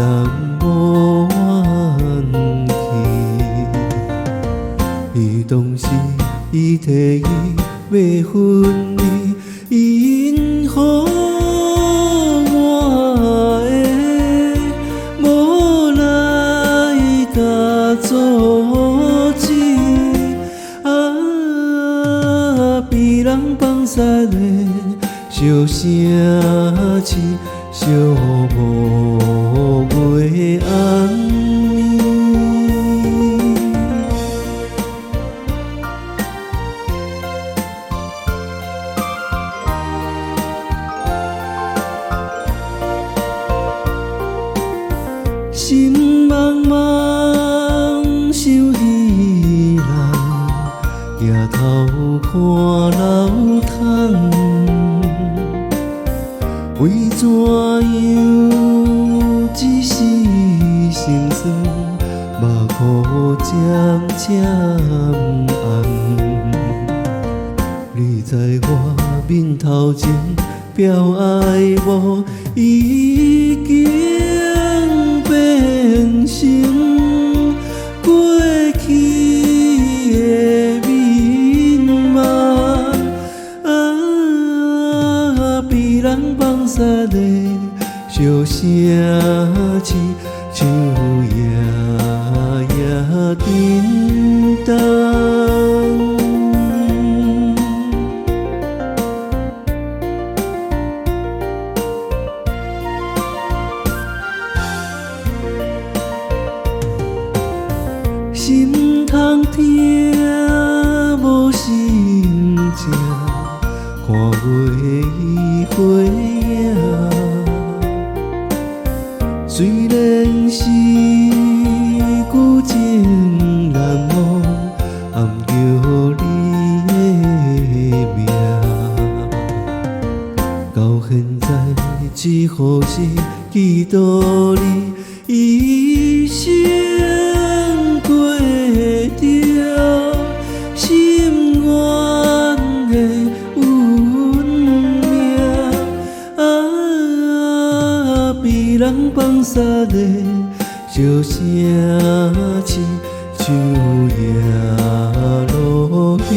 送無怨氣。伊當時伊提議欲分離，伊因予我的無來共阻止。啊，被人放殺的小城市，寂寞月暗暝。心茫茫想彼人，抬頭看流淌，為怎樣一時心酸，目眶漸漸紅。你在我面頭前表愛無，已經變成過去的美夢。啊，被人放殺的小城市，樹影影震動。心通疼，無心情，看月伊花影。雖然是舊情難忘，暗叫你的名。到現在只予是記著你，一生過著深遠的運命。啊，被人放殺的小城市，樹影落香。